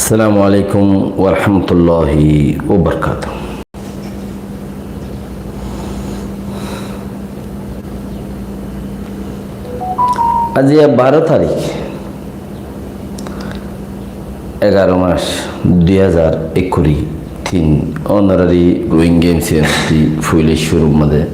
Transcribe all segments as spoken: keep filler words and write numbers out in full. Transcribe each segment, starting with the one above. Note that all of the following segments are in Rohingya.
Assalamu alaikum warahmatulláhi wabarakátuhu. Aijja baró tarík, egaró mac, dui házar ekkuri tin, ónorari Rohingya M C N T foila cúrur mazé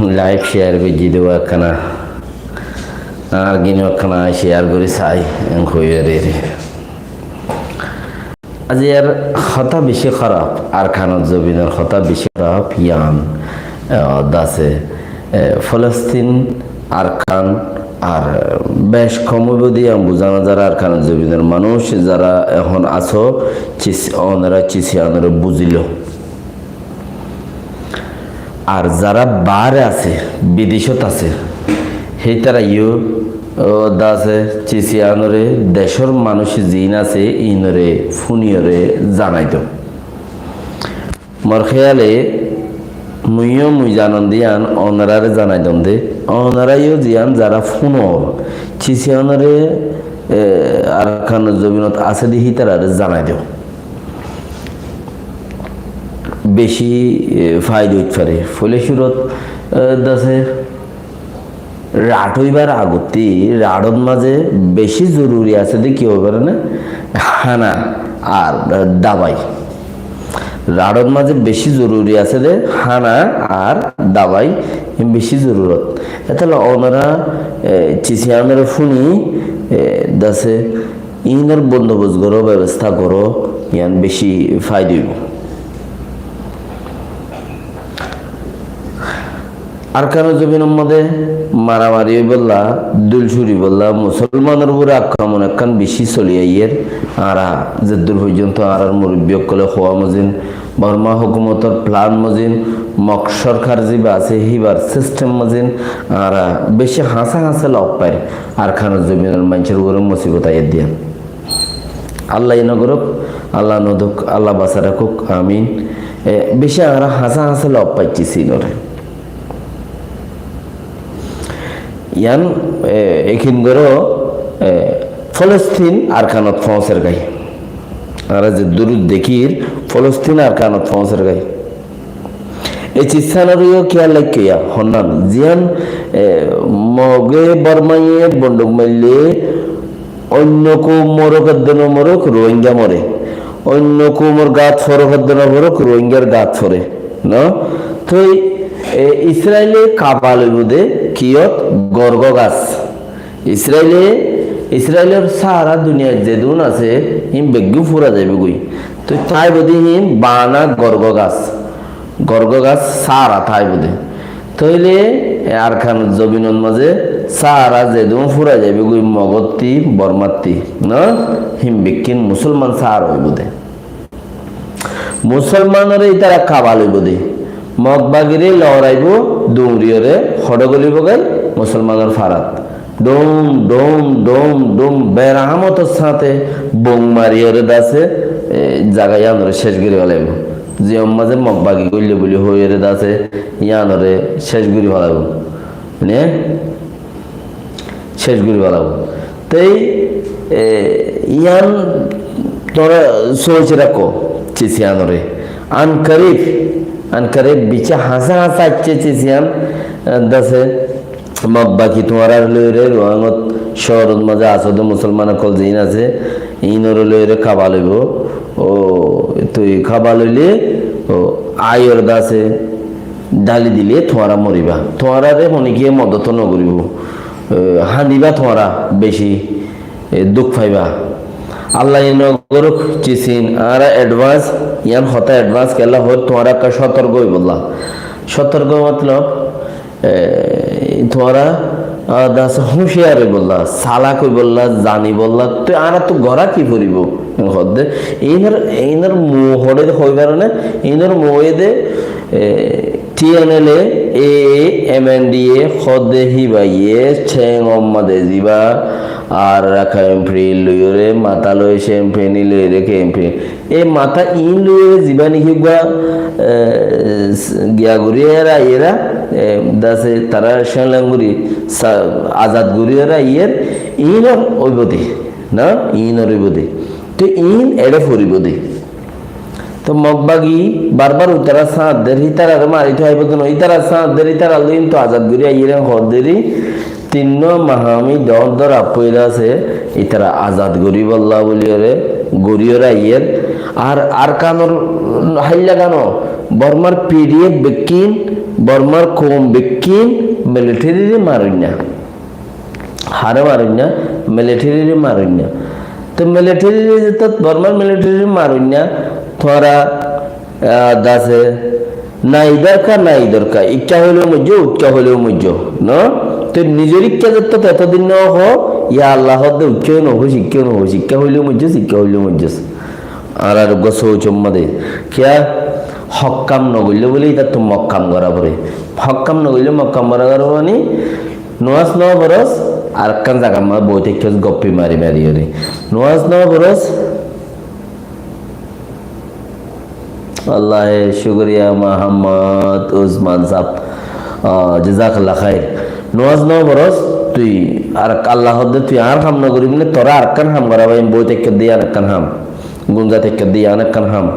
Live share goijjí de ekkana, ar gín ekkana share gorí sai, en hoiyé re re. Aijjar hotá beci háraf, Arkanor zobinor hotá beci háraf, yián, eh, dase, eh, Folostin, Arkan, ar bec hom óibo de yián buzá no zar, Arkanor zobinor manúic zara ehón asó, cis-, onora cis yiánore buzílo. Ar zara baáre asé, bidecót asé, hítara yó, ó, dase cis yiánore decór manúic ziín asé, iínore fúniyore zanai do. Mor héyale mui yó mui zanon de yián onoráre zanai dom de, onora yó ziyán zara fúnor, cis yiánore, e, Arkanor zobinot asé de hítarare zanai do. Beci, e, faida óit fare. Foila cúrot, e, dase raçóibar agottí raçót mazé beci zoruri asé de ki óibo fare né? Hána ar dabai. Raçót mazé beci zoruri asé de hána ar dabai, beci zorurot. Etolla onora, e, cis yiánore fúni, e, dase iínor bondobos goró, bebosta goró, yián beci faida óibo. Arkanor zobinor modé maramari óibolla, dul curi óibolla, musolmanor uore akromon ekkán beci soli aiyér. Añára zeddur foijjonto añárar murubbi ókkole hoó mozin, Borma hókumotor plan mozin, Mog sorkar ziba asé, híbar sistem mozin, añára beci hañsé hañsé lof fair Arkanor zobinor maincór uore musibot aiyér de yián. Allah ye no gorók, Allah no douk, Allah basai rakók, amin. E, beci añára hañsé hañsé lof faiccí sinore. Yián, e, ekin goró, e, Folostin Arkanot foóñser gái. Añára zeddur dekír, Folostin Arkanot foóñser gái. E cis yiánoré yó kiyal raikko ya, honnán, ziyán, e, Moge Bormaye bonduk maille, oinno koum morok edde no morok, Rohingya more. Oinno koumor gat forok edde no forok, Rohingyar gat fore. No? Toi, e, Israile kaba loibo de, kiyót? Gorgo gas. Israile, Israilor sára duniyait zedún asé, hín beggún fura zaibo goi. Toi táibo de hín bana gorgo gas. Gorgo gas sára táibo de. Tóile e Arkanor zobinor mazé sára zedún fura zaibo goi Mogottí, Bormattí, no? Hín bekkín musolman sára óibo de. Musolmanore ítara kaba loibo de. Mog bagire loraibo, duñriyore hoçé golibo gái musolmanor farat. Dhum, dhum, dhum, dhum, berahamotor sáñte bom mariyore dase, e, zaga yiánore céc gori felaibo. Ziyán mazé Mog bagi goille buli hoiyore dase yiánore céc gori felaibo. Mane, céc gori felaibo. Tei, e, yián tuáñra soic rakó, cis yiánore. Ankarib, ankarib bicí hañsé hañsé aiccé cis yián, e, dase Mog bagi tuáñrare loiyore Rohangot cóorot mazé asó de musolman ókkol ziín asé, iínoré loiyore kaba loibo. Ó, tui kaba loile, ó, aiyore dase, dháli dile tuáñra moriba. Tuáñrare honikiyé modot no goribo. E, hañdiba tuáñra beci, e, duk faiba. Allah ye no gorók, cis yián añára advance, yián hotá advance kiyólla hoóir, tuáñra ekká sotorko óibolla. Sotorko motolob, e, tuáñra, a, dase húciyar óibolla, salak óibolla, zanibolla, toi añárattú gorá ki foribo? Hoódde, iínor, iínor mu hoçé de hoi fare né, iínor mu óiye de, e, T N L A, A A, M N D A, hoódde híbaye, céng omma de ziba, Ar campaign loiyóre, matá loi campaign loiyóre campaign. E matá iín loiyóre zibá niki uggúa, e, giya gorí aiyér, aiyér, e, dase tará célan gorí, sa-, azad gorí aiyér, iínor óibo de, na? Iínor óibo de. Te iín eçé foribó de. Te Mog bagi barbar ítara sáñt der, ítarare mari to aibó de no, ítara sáñt der, ítara loi to azad gorí aiyér hoó deri, tinnúa mahami dhoóñr dhoóñr appoil asé, ítara azad goríbolla buliyóre, goríyóre aiyér. Ar Arkanor háilla gano, Bormar P D F bekkín, Bormar koum bekkín, military re maroinna. Hare maroinna, military re maroinna. Te military re zetot Bormar military re maroinna, tuáñra, ah, dase, nai dorka, nai dorka, ikká hoileó moijjó, uikká hoileó moijjó, no? Te nizor ikká zetot etodin no hoó, ya Allah hoó de, uikká no hoó, sikká no hoó, sikká hoileó moijjó, sikká hoileó moijjó. Añárar uggúa souc omma de, kiyá? Hók kam no goille buli ítattú Mog kam gorá foré. Hók kam no goille Mog kam gorá foré mani, Nomás no foros, arekkán zagar maze boi táikkas goppi mari mari óre. Nomás no foros. Allahe cúkuriya Muhammad Usman sáb. Ah, jazakallah khair. Nomás no foros, tui ar Allah hoó de tui añár ham no goribi ne, toré arekkán ham goráibo, boi táikkas de arekkán ham. Gunza táikkas de arekkán ham.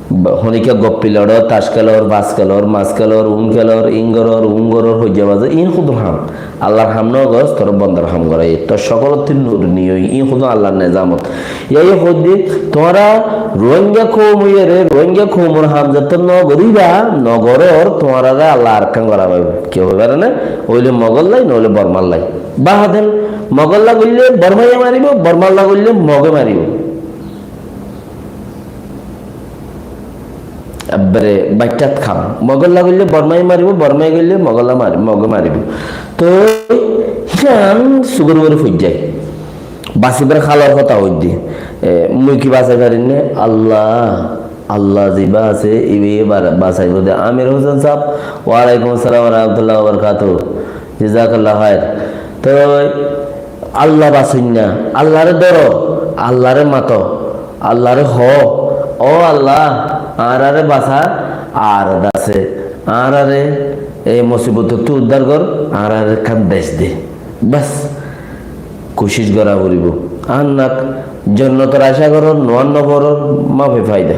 Ba-, honikka goppi loror, tac kelor, bas kelor, mas kelor, un kelor, in goror, un goror, hoijja bazo, in hudun ham. Allar ham no gos, tor bondar ham gorai. Tor cokolottú nur niyoi, in hudun Allar nezamot. Yai hoidde, tuáñra Rohingya koum oiyore, Rohingya koumor ham zetó no goriba, no goror, tuáñrare Allah arekkán gora faibo. Ki hoi fare na? Óile Mogollai, noile Bormallai. Bahaden, Mogolla goille Bormaye maribo, Bormalla goille Moge maribo. Ebbere baittat kam. Mogolla goille Bormaye maribo, Bormaye goille Mogolla mari-, Moge maribo. Toi híyan sugor uore foijjai. Basibar halor hotá hoidde. E, mui ki basai farim ne? Allah, Allah ziba asé, ibe bara-, basaibo de. Amir Hosen sáb, walaikum assalam wa rahmatullahi wa barakatuhu. Jazakallah khair. Toi Allah basoinna, Allahre doro, Allahre mato, Allahre hoó, "Ó Allah, añárare basa, ar dase, añárare ei musibotottú uddar gor, añárare ekkán dec de." Bas, kucíc gora foribo. Ar nak, jonnotor acá goror, nuwar no foror, mafe faida.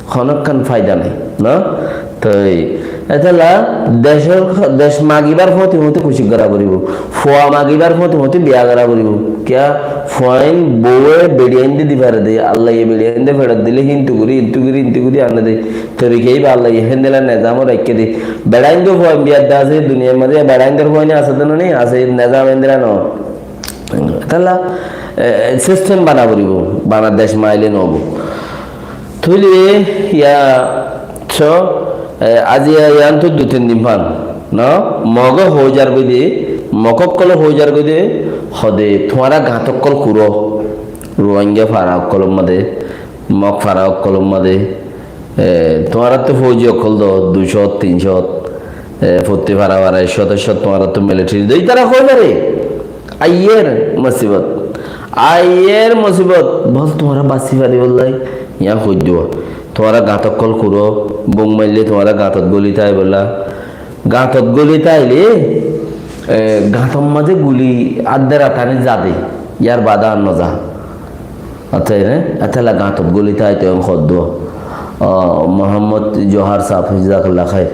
Honókkan faida nai, no? Toi, etella decor, dec magibar foti foti kucíc gora foribo. Fua magibar foti foti biya gora foribo. Kiyá? Fuain bouwe beçiyain de di fare de. Allaye beçiyain de feçot dile hintu gori, hintu gori, hintu gori ane de. Torika iba Allaye héndilla nezamo raikké de. Beçain de fuain biyar de asé, duniyar maze beçain dor fuain asé de no ni, asé nezam héndilla no. Etella, e, system bana foribo, bana dec maile no óibo. Tóile ya, so, e, aijja yián to dui tin din fan, no? Moge hoói zargoi de, Mog ókkole hoói zargoi de, hode tuáñra gañt ókkol kuró, Ruáingga fara ókkolor maze, Mog fara ókkolor maze, e, tuáñrattú fouji ókkol do, dui cót, tin cót, e, fottí fara fara ek cót, ek cót tuáñrattú military do, ítara hoói fare. Aiyér musibot, aiyér musibot, bos tuáñra basi faribólla, yián hoiddúa. Tuáñra gañt ókkol kuró, bum maille tuáñra gañtot goli táibolla. Gañtot goli táile, e, gañtor maze guli addera tani zade, yar bade ar no za. Até ne, etella gañtot goli táito en hoddúa. Ah, Muhammad Johar sáb, jazakallah khair.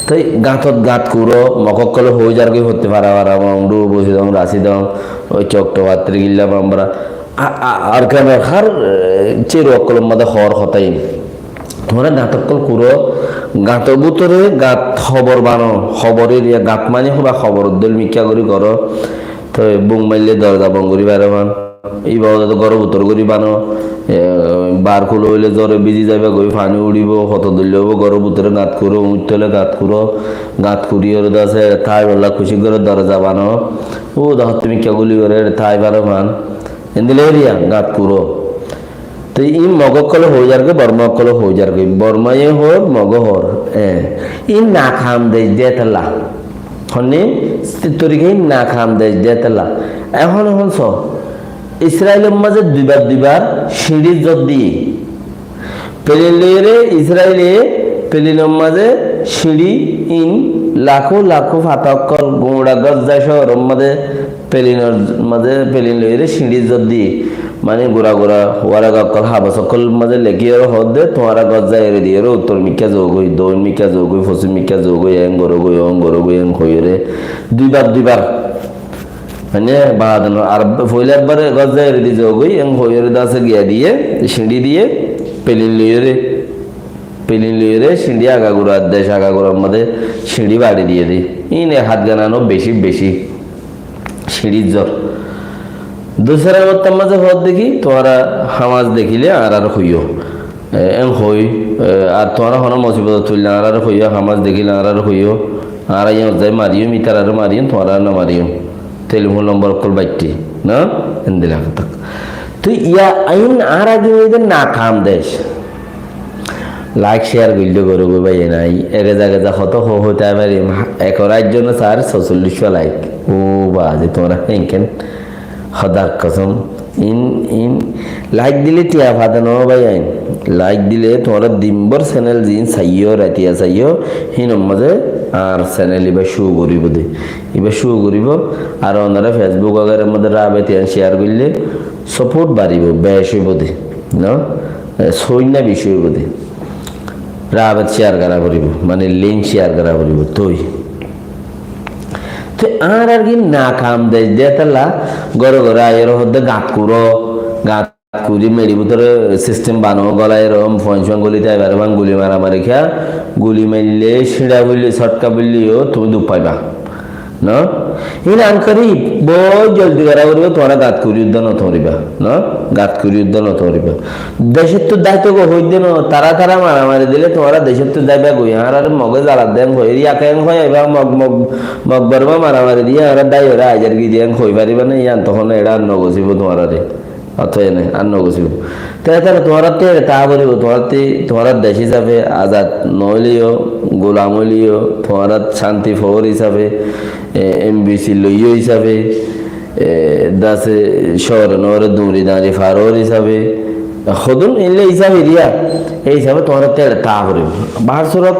Toi gañtot gañt kuró, Mog ókkole hoói zargoi fottí fara fara, Mongdu, Bosidong, Rasidong, oi Chokto, Patrigilla, Bambara. A, a, Arkanor hár, e, ceru ókkolor maze hoór hotá iín. Tuáñra gañt ókkol kuró, gañtor bútore gañt hobor bano, hobor eriya gañt mani hoba hobor dóil mikká gori goró. Toi bum maille dorza bon gori fare fan. Iba ódde góror bútore gori bano, e, bar kúlo óile zore bizi zaiba goi, faní uçibo, hoto dóilla óibo, góror bútore gañt kuró, uñit tole gañt kuró, gañt kuriyóre dase táibolla kucíc goró, dorza bano, ó dahótte mikká guli goré táibar fan. Endilla eriya gañt kuró. Te iín Mog ókkole hoói zargoi, Borma ókkole hoói zargoi, Bormaye hoór, Moge hoór. E, iín nakam dec de etella. Honné, torika iín nakam dec de etella. Ehón, ehón so, Israilor mazé duibar duibar siñçir zor diyé. Pelin loiyóre Israile pelinor mazé siñçi in lakó lakó fata ókkol guñça Gazza cóoror mazé pelinor mazé pelin loiyóre siñçir zor diyé. Mani gura gura waraka ókkol, habas ókkolor mazé lekíyore hoódde, tuáñra Gazza eri diyóre uttor mikká zogói, doin mikká zogói, fosim mikká zogói, en gorógoi, on gorógoi, en hoiyóre duibar duibar. Mane, baade no, ar foila ekbar Gazza eri di zogói, en hoiyóre dase giya diyé, siñçi diyé, pelin loiyóre, pelin loiyóre siñçi agagura, dec agagurar mazé siñçi baçi diyé de. Ine hátganano beci beci siñçir zor. Dusára hotár mazé hoódde ki, tuáñra Hamas dekíle añáráre hoiyó. E, en hoi, e, ar tuáñra hono mosibot tuille añáráre hoiyó, Hamas dekíle añáráre hoiyó, añára yían zai mariyum, ítarare mariyum, tuáñrare no mariyum. Telifon lombor ókkol baittí, no? Endilla hotá. Toi yá ain añára ki hoide nakam dec. Laik ceyar goille gorógoi bái nai, ege zage za hoto ho hoi tai farim, ekor aijjon sar sosollic laik. Ó bazi tuáñra hénken. Hodar kosom, in, in, laik dile tiañ fade no bái ain. Laik dile tuáñra dinbor senel zin saiyó, ratiya saiyó, hinor mazé añár senel iba show goribo de. Iba show goribo, ar onora Facebook ogarar mazé rabe tiañ ceyar goille, soport baribo, bec oibo de, no? E, soinna beci oibo de. Rabe ceyar gora foribo, mane link ceyar gora foribo, toi. Te añárar ki nakam dec de tala, góre góre aiyóre hoódde gat kuró, gat kuri meçi bútore sistem bano, gólai rom, fuain suain goli tai bare, bang guli maramari kiya, guli maille, siñça foille, sotka foille yó, tumi duk faiba. No? In ankorib, bout joldi gora foribo, tuáñra gat kuri udda no tuñriba. No? Gat kuri udda no tuñriba. Decóttu daito go hoidde no, tara tara maramari dile tuáñra decóttu daiba goi, añárar moge zalar den hoi, eri aka en hoi aiba, mog, mog, mog borma maramari diye, añára dai ore aijar gi diye en hoi fariba na, iyan tohon eçe ar no gosibo tuáñrare. Oto ene, ar no gosibo. Te tara tuáñratte eçe ta foribo, tuáñratte, tuáñrar dec hisabe, azad no oileyo, gulam oileyo, tuáñrar canti foór hisabe, e, M B C loiyo hisabe, e, dase cóore noore duñri dañri farór hisabe, hodún eilla hisabe diya, e hisabe tuáñratte eçe ta foribo. Bahar surot,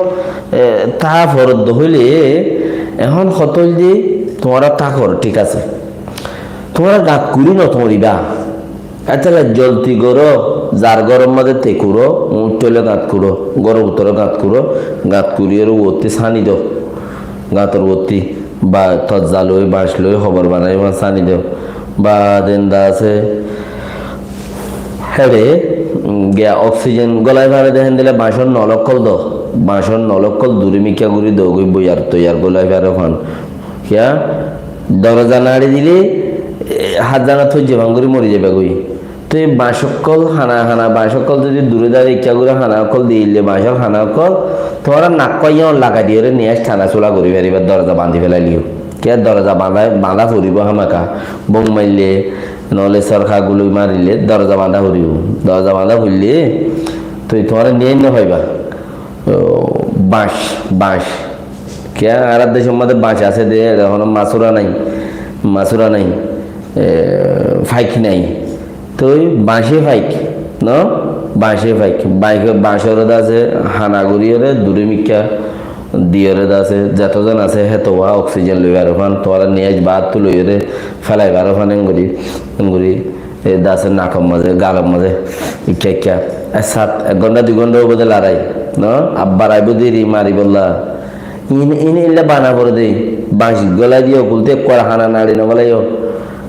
e, ta forodde hoile, ehón hotá oilde tuáñra ta foro, thík asé. Tuáñra gat kuri no tuñriba. Etella joldi goró, zar góror mazé te kuró, uñth óile gat kuró, góror bútore gat kuró, gat kuriyóre uottí sáni do. Gator uottí ba tozza loi, bañc loi, hobor banai uán sáni do. Ba den da asé, héçe, mm, giya oxygen gólai fare de héndilla bañcor nol ókkol do. Bañcor nol ókkol duri mikká gori do goi boiyar toiyar gólai fare fán. Kiya? Doroza naçi dile, e, hát zana toijje fán gori mori zaiba goi. Te bañc ókkol, hana, hana bañc ókkol zodi dure dare ikká gori hana ókkol dile, bañcor hana ókkol, tuáñra nak kuwa iyan lagai diyore niyas thana sula gori fariba, doroza bandi felaileo. Kiya doroza banda, banda foribo hámaka. Bom maille, noile sorka guli marile, doroza banda foribo. Doroza banda foille, toi tuáñra niyas no faiba. Ó, bañc, bañc. Kiya, añárar decór mazé bañc asé de, eçe hono masura nai, masura nai, e, faik nai. Toi bañce faik, no? Bañce faik. Bañc, bañcor de asé, hana goriyore, duri mikká diyore de asé, zeto zon asé, heto uá oxygen loi faro fán, tuáñra niyas baáttu loiyore, felai faro fán, engori, engori. E dase nakor mazé, galor mazé, ikká ikká. Ek sát, ek gonthá, dui gonthá óibo de lorai, no? Abbar aibo de eri maribolla. In, in illa bana fore de, bañc gólai diye, kulte ekkuwar hana naçi no félaiyo.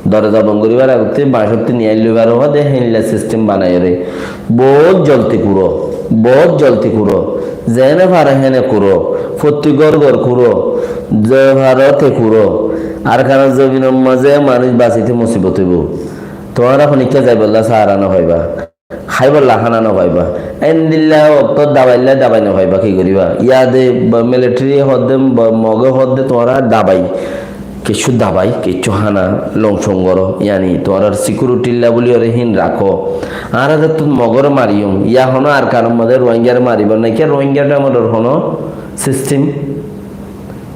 Doroza bon goribar agotte bañcottú niyai loi faro de, héndilla sistem banaiyore. Bout joldi kuró, bout joldi kuró. Zene faro hene kuró, fottí gór gór kuró, ze faro te kuró. Arkanor zobinor mazé manúic basite musibot óibo. Tuáñra honikka zaibolla sahara no faiba, háibolla hána no faiba. Endilla okto dabailla dabai no faiba, ki goriba? Yade ba military hoódde, ba moge hoódde, tuáñra dabai, kessú dabai, kessú hána longsong goró, yani tuáñrar security lla buli ore hín rakó. Añára zettú mogore mariyum, ya hono Arkanor mazé Rohingyare maribar nai, ke Rohingya namotor hono system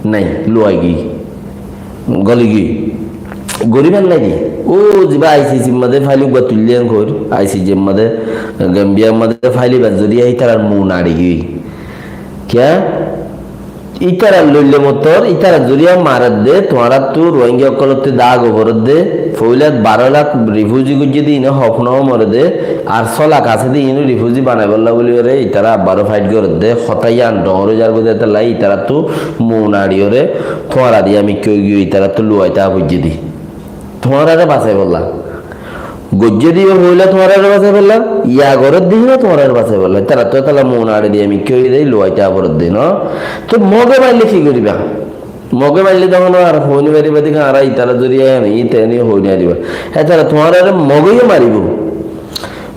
nai, luwai giyé, goli giyé. goríbar nái de. Ó ziba ICJ r mazé fail uggúa tuillé en hoóir, ICJ r mazé, Gambia r mazé fail ibar zoriya ítarar mu naçi giyói. Kiyá? Ítarar loille mottor, ítarar zoriya marer de, tuáñrattú Rohingya ókkolottu dá goborer de, foila baró lak refugee goijjé de, ine hofna ó more de, ar só lak asé de, ine refugee banaibálla buli ore, ítara abbaró fight gorer de, hotá yián doñr ói zargói de, ítara lai, ítarattú mu naçi ore, tuáñra diya mikká ói giyói, ítarattú luwaitá foijjé de. Tuáñrare basaibálla. Goijjé de yó foila tuáñrare basaibálla, ya gorer de yó tuáñrare basaibálla. Ítarattú ítara mu naçi diya mikká ói de, luwaitá forer de, no? Te Moge maille ki goríba? Moge maille de hono ar hoói no fariba de, añára ítara zoriya ene, íte ene hoói no fariba. Ítara tuáñrare Moge yó maribó.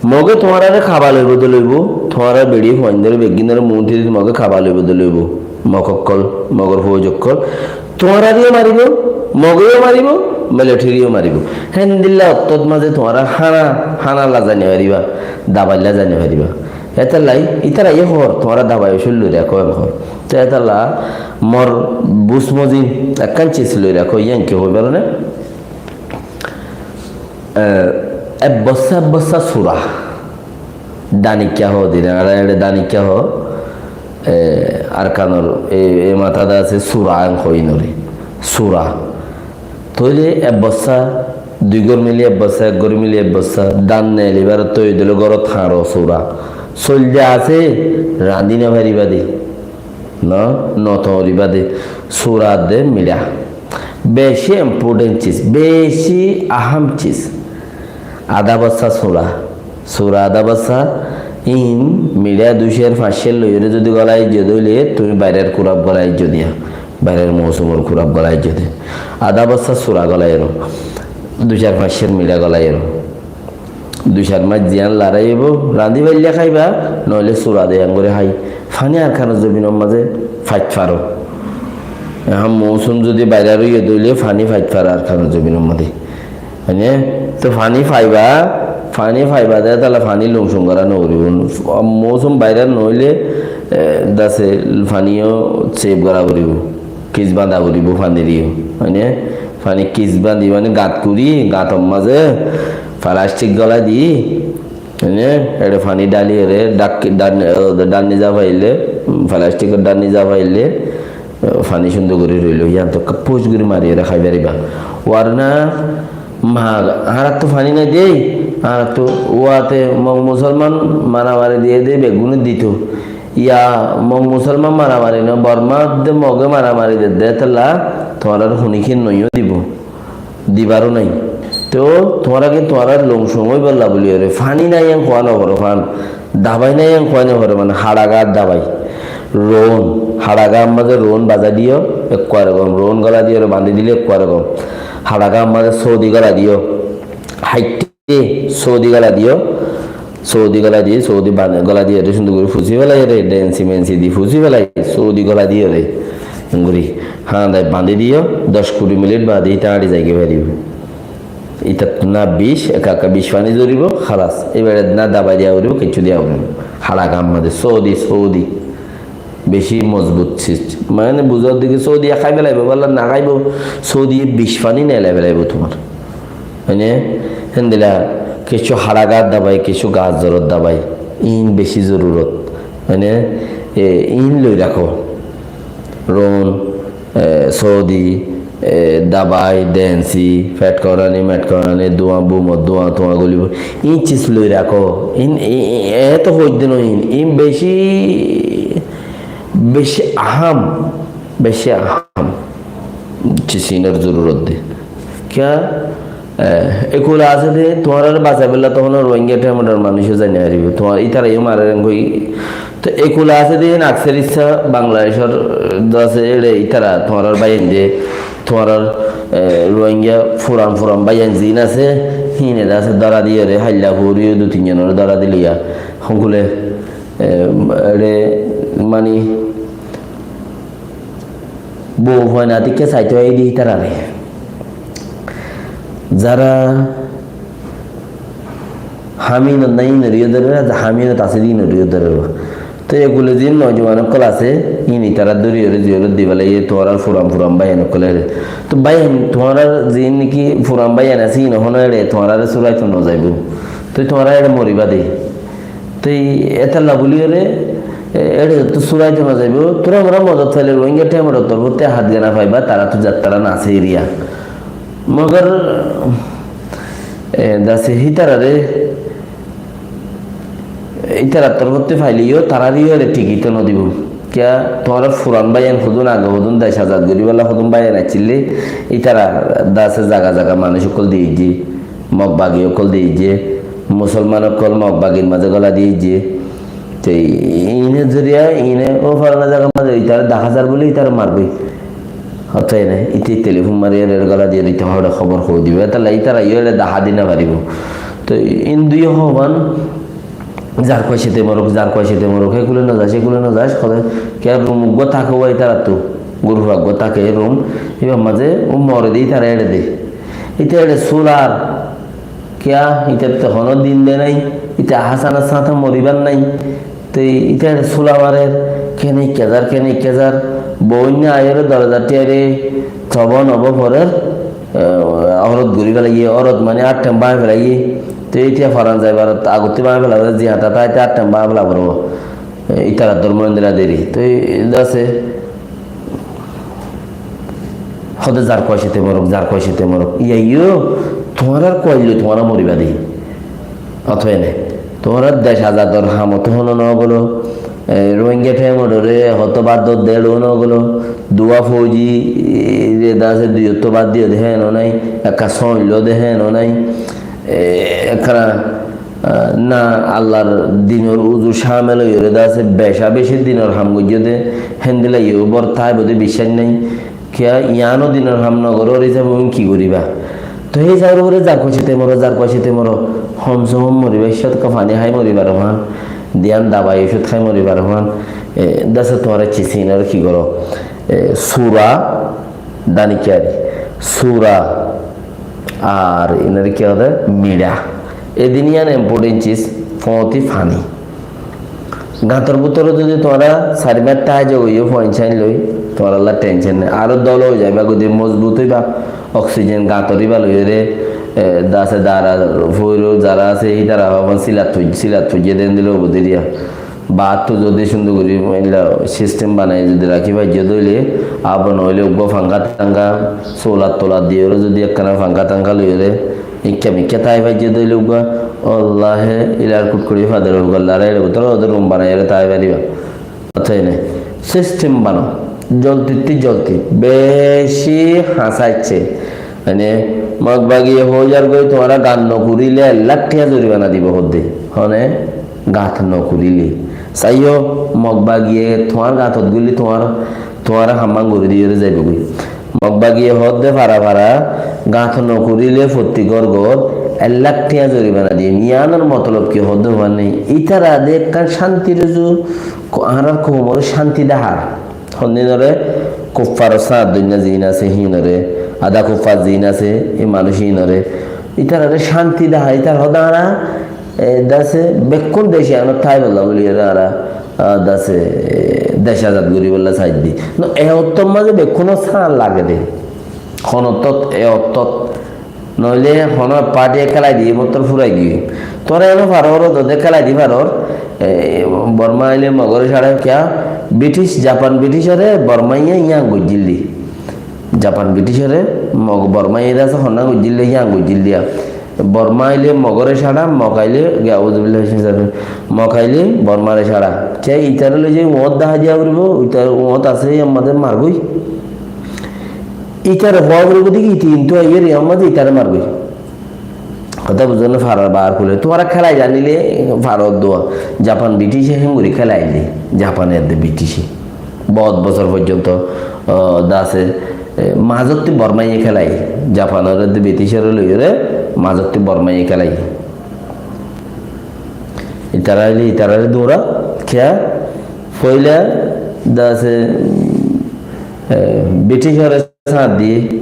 Moge tuáñrare kaba loibó de loibó, tuáñrar beçi fuaindóre beggúnore muúnti di Moge kaba loibó de loibó. Mog ókkol, Mogor fouj ókkol. Tuáñrare yó maribó, Moge yó maribó, military yó maribó. Héndilla ottót mazé tuáñra hána, hána lazai no fariba, dabai lazai no fariba. Étalla ítara yó hoór, tuáñra dabai cúl loi rakó en hoór. Te étalla mor bus mozin ekkán cis loi rakó, yián ki hoói faro né? Eh, ek bossá, ek bossá sura. Danikká hoó de, añára eçé danikká hoó. Eh, Arkanor e, e matá de asé sura en hoó inore. Sura. Tóile ek bossá, dui gór mili ek bossá, ek gór mili ek bossá, dan neelibár toi dile górot hañro sura. Soil de asé, rañdí no fariba de. No, no toñriba de. Sura de miçá. Beci important cis, beci aham cis. Adá bossá sura. Sura adá bossá, in miçá dui ser fañs ser loiyóre zodi golai zo de óile, tumi bairar kurab golai zo diya. Bairar mousumor kurab golai zo de. Adá bossá sura golai ero. Dui ser fañs ser miçá golai ero. Dui ser mac ziyán larai óibo, rañdí faille háiba, noóile sura de yián gorí hái. Faní Arkanor zobinor mazé fait faro. Ehón mousum zodi bairar óiye de óile faní fait faro Arkanor zobinor mazé. Mane, to faní faiba, faní faiba de, tala faní lungsung gora no foribo. Mousum bairar noóile, eh, dase faní yó save gora foribo. Kis bañda foribo fanír yó. Mane, faní kis bañdi, mane, gat gori, gator mazé plastic golai di, mane, ere faní dali ere, dak-, dan-, eh, danni zafaile, plastic or danni zafaile, faní cúndor gorí roilo, yián to pus gorí mari ere hái fariba. Warna ma, añárattu faní nai de, añárattu uate Mog musolman maramari diye de, beggúne dito. Ya Mog musolman maramari no, Borma de Moge maramari de, de tala tuáñrar hunikin noiyó dibo. Dibaró nai. To tuáñra ki tuáñrar lungsung óibolla buli ore faní nai en hoó no faro, fan. Dabai nai en hoó no faro, mane haçaga dabai. Roun, haçaga ammaze roun bazai diyo, ekkua rokom, roun gola diyo, bañdi dile ekkua rokom. Haçaga ammaze sódi gola diyo, haitte sódi gola diyo, sódi gola diyo, sódi ban-, gola diyo, re cúndor gorí fusi felai re, densi mensi di fusi felai, sódi gola diyo re. Engori, hañdai bañdi diyo, doc kuri minit bade ita añçi zaigoi faribo. Itat na bic, eka eka bic faní zoribo, halas. Ibare na dabai diya foribo, kessú diya foribo. Haçaga ammaze, sódi, sódi. Beci mozbut sis-, mane buzor dike sódiye hái felaibo, balla na haibo, sódiye bic faní nelai felaibo tuáñr. Mane, héndilla kessú haçagar dabai, kessú gas zoror dabai. In beci zorurot. Mane, e, in loi rakó. Roun, e, sódi, e, dabai, densi, fet korani, met korani, duwa, bumor duwa, tuwa golibo. In cis loi rakó. In, i, i, e to hoidde no in. In beci, beci aham. Beci aham. Cis inor zorurot de. Kiya? Eh, ekula asé de, tuáñrare basaibálla tohon Rohingya Themedaor manúic zai no faribo. Tuáñr, ítara yó marer engori. To ekula asé de, aksar issa Bangladecor, eh, dase ere ítara tuáñrar báiyain de, tuáñrar, eh, Rohingya furan furan báiyain zin asé, híine dase dóra diyore, háilla fori yó dui tin zonore dóra dile ya. Honkule, eh, ere mani, bou fuain atikka saito aiyé de ítarare. Zara haminot nai, inore yó dórer, zara haminot asé de, inore yó dórer. Toi egule ziín nojuwan ókkol asé, íin itará dóri óre ziyóre diba lage, tuáñrar furan furan báiyain ókkol ére. Toi báiyain, tuáñrar ziín niki furan báiyain asé, íin ehón ére tuáñrare súraito nozaibó. Toi tuáñra ére moribá de. Toi étalla buli óre, e, ére to súraito nozaibó. Tuáñra mozot faile Rohingya thaimor torfótte hát gana faiba, tará to zattára nasé eriya. Mogor, e, dase hítarare, ítarar torfótte faile yó tarár yó ére tikit nodibo. Kiyá, tuáñrar furan báiyain hodún age hodún dec azad goríballa hodún báiyain accíl de, ítara dase zaga zaga manúic ókkol diyé, Mog bagi ókkol diyé, Musolman ókkol Mog bagir mazé gola diyé. Te íine zoriya, íine ó furana zagar mazé ítara dahá zar buli ítara marbói. Ótoba ene, íte telefon mari ére gola diyé, íte hóre hóbor hoi dibo. Étalla ítara yó ére dahá di no faribo. Toi íin dui hóban, zar kuwa cete morok, zar kuwa cete morok, hé kule no zas, hé kule no zas, hóde, kiyá rum uggúa táke uwa ítarattu, guruf uggúa táke rum, íbar mazé ó more de ítara ére de. Íte ére sular, kiyá, íte to hono din de nai, íte Hásanor sáñte moribar nai, Te ítare sula marer, kene ikká zar, kene ikká zar, boóinna aiyóre dorozar thíyare tobon obó forer, e, órot gorí felaiyé, órot mane áttem báñgi felaiyé. Te ítara foran zaibar agottí báñgi felaiyé, ziyán táite áttem báñgi felaiyé, e, ítara dormo endilla deri. Te dase, hóde zar kuwa cete morok, zar kuwa cete morok. Iyaiyó tuáñrar kuwailloi tuáñra moriba de. Ótoba ene, tuáñra dec azador hamot hono no golo, e, Rohingya thaimoré hoto bad dodde eçó no golo, duwa fouji, e, re dase duiyotto bad diyó de héno nai, ekka sóoñlo de héno nai, e, ekkana, a, na Allar dinor uzu camel óiyoré dase beca beci dinor ham goijjó de, héndilla yó bor táibo de biccác nai. Kiyá, yiáno dinor ham no gorór hísabe uín ki goríba? Toi hé hísabor uore zar kuwa cete moro, zar kuwa cete moro, hom se hom moribar cót ekka faní hái moribar fán, diyan dabai ocót hái moribar fán, e, dase tuáñra cis inore ki goró? E, sura, dani kiyari, sura, ar inore ki hoó de? Miçá. E din yián important cis, foñti faní. Gañtor bútore zodi tuáñra sari mac táizo goijjó foin sain loi, tuáñralla tension nai. Aró dólo ói zaiba, godi mozbut óiba, oxygen gañtor íba loiyóre, e, dase dara foiro zara asé, ítara hoban silat foj-, silat foijjé de endilla óibo de eriya. Baáttu zodi cúndor gorí, endilla sistem banai zodi rakí faijjó de óile, abo noóile uggúa fangá tangá, solar tolar diyóre zodi ekkana fangá tangá loiyóre, Ikká mikká tái faijjó de óile uggúa, wallahi, ilar kutkurí fadar uggúa larai lobotara óde rum banaiyóre tái fariba. Ótoba ene, sistem bano, zoldittú zoldi, beci hañsá aiccé. Mane, Mog bagiye hoói zargói, tuáñra gat nokuríle ek lak tiañ zoribana dibo hoódde. Hone, gat nokuríle. Saiyó, Mog bagiye tuáñr gatot gúli tuáñr, tuáñre hamán gorí diyóre zaibogói. Mog bagiye hoódde fara fara, gat nokuríle fottí gór gór ek lak tiañ zoribana diyum. Yiánor motolob ki hoódde hoibár né? Ítara de ekkán cántir uzu, ko-, añárar koumoré cánti dahár. Hondinore kuffar sáñt doinna ziín asé híinore, ada kuffar ziín asé, e manúic híinore. Ítarare cánti dahár, ítara hoódde añára, e, dase bekkún dec iánot táibolla bóli añára, a, dase, e, dec azad goríbolla saidde. No, e ottór mazé bekkúnor sáñt lage de. Hon ottót, e ottót. Noóile honó ek party e kélai diyé, bottor furai giyói. Tuáñra eno faror, ode kélai di faror. E, Borma aile Mogore sára kiyá? British, Japan British ore Borma iye yián goijjíl de. Japan British ore Mog Borma iye dase honna goijjíl de, yián goijjíl de. Borma aile Mogore sára, Mog aile, ge, auzubillah, Mog aile Bormare sára. Kiyá ítare loi zai uñt dahái diya foribo, ítare uñt asé, yar mazé margói. Ítare hoó foribo de ki, ítara intú aiyér, yar mazé ítare margói. Hotá buzó né, farar bar kule. Tuáñra kélai zanilé faror dua. Japan British e héngori kélai aile. Japan edde British e. Bout bosór foijjonto, o, dase, e, mazottí Bormaiye kélai. Japanor edde British ore loiyóre mazottí Bormaiye kélai. Ítara aile, ítarare dura, kiyá? Foila dase, e, British ore sáñt diyé,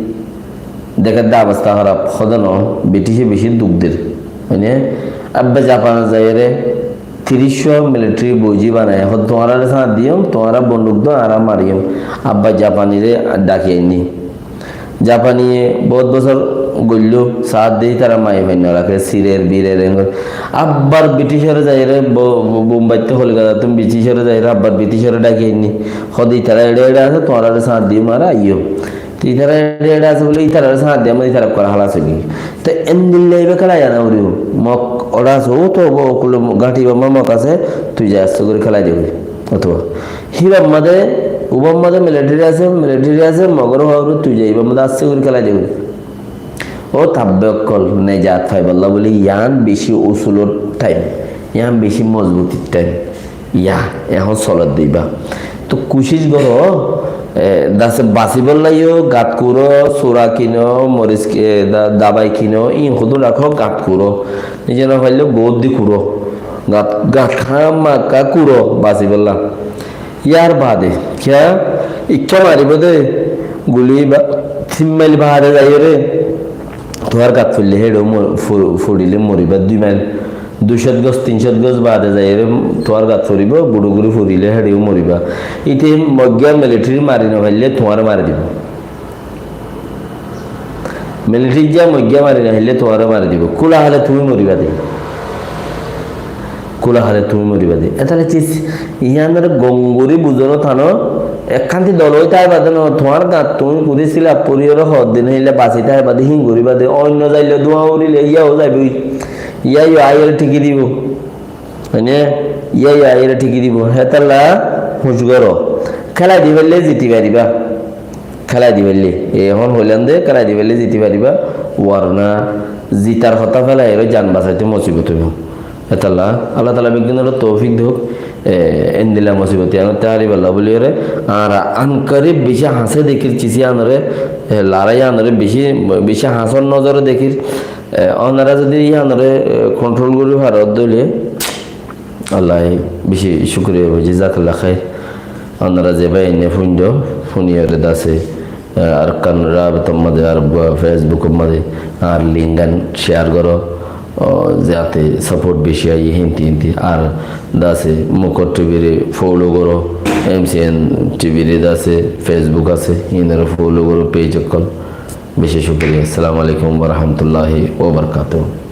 deké de obosta hóraf, hodé no, British e beci duk der. Mane, abba Japan zaiyóre, tiríc cót militeri bouji banaiye, hoó, tuáñrare sáñt diyum, tuáñra bonduk do, añára mariyum. Abbar Japanire dhaki ainní. Japaniye bout bosór goilló, sáñt de ítara maiyafuain no raké, sirer, birer, engori. Abbar Briticóre zaiyóre, Bo-, Bo-, Bombaittú, Kolikatáttú Briticóre zaiyóre, abbar Briticóre dhaki ainní. Hoó de ítara eçe eçe asé, tuáñrare sáñt diyum, añára aiyó. Te ítara eçe eçe asé bóli, ítarare sáñt diya mane ítara ekkán hálas ói giyói. Te endilla íba kélai ana foribó. Mog oçé asé, ó to bo-, ókkol gáñthi bamma Mog asé, tui zai asté gorí kélai de gorí. Otóba híbar mazé, ubar mazé militeri asé, militeri asé, Mogor hoó gorí tui zai íbar mazé asté gorí kélai de gorí. Ó tabbe ókkol, nejat faibálla bóli, yián beci usulor thaim, yián beci mozbutir thaim. Yá, ehón soler de íba. Toi kucíc goró, e, dase basibálla yó gat kuró, sura kinó, moris, e, da-, dabai kinó, íin hodún rakó, gat kuró. Nize no faillé goór di kuró. Gat, gat hámaka kuró basibálla. Yar baade, kiyá, ikká maribó de, guli ba, tin mail baade zaiyóre, tuáñr gat foillé héçe mo-, fu-, fuçilé moribá, dui mail, dui cót gos, tin cót gos baade zaiyóre tuáñr gat foribó, guçu guçu fuçilé héçe yó moribá. Íte moggía militeri mari no faillé tuáñre mari dibó. Militeri zá moggía mari no faillé tuáñre mari dibó. Kúla hále tuñí moribá de. Kúla hále tuñí moribá de. Étale cis, yiánore gom gorí buzóno tano, ekkánti dol ói táiba de no, tuáñr gat tuñí kurí silaf foriyóre hoddin óile basi táiba de, híin goríba de, oinno zaile dúa uríle yíayo zaibói. Yíayo aiyóre thíki dibó. Mane, yíayo aiyóre thíki dibó. Hétalla huc goró. Kélai di faillé ziti faribá. Kélai di faillé. Ehón hoilám de, kélai di faillé ziti faribá. Warna zitar hotá félai, ere jan basaito mosibot óibo. Hétalla, Allah taala beggúnoré toufik douk, e, endilla mosibot yíanottú háribolla bóli ere, añára ankorib beci hañsé dekír cis yíanoré, e, lorai yíanoré beci, beci hañsór nozore dekír, e, onora zodi yíanoré, e, kontrol gorí faro dóile, Allah beci cúkuriya óibo, jazakallah khair. Onora ze bái ene fúndo, fúniyóre dase, e, Arkan Rabitar mazé ar Facebook or mazé ar link gán share goró, o, zate support beci aiyé hínti hínti. Ar dase Mukor TV re follow goró, M C N TV re dase Facebook asé, hínore follow goró, page ókkol. Beci cúkuriya. Assalamu alaikum wa rahmatullahi wa barakatuhu.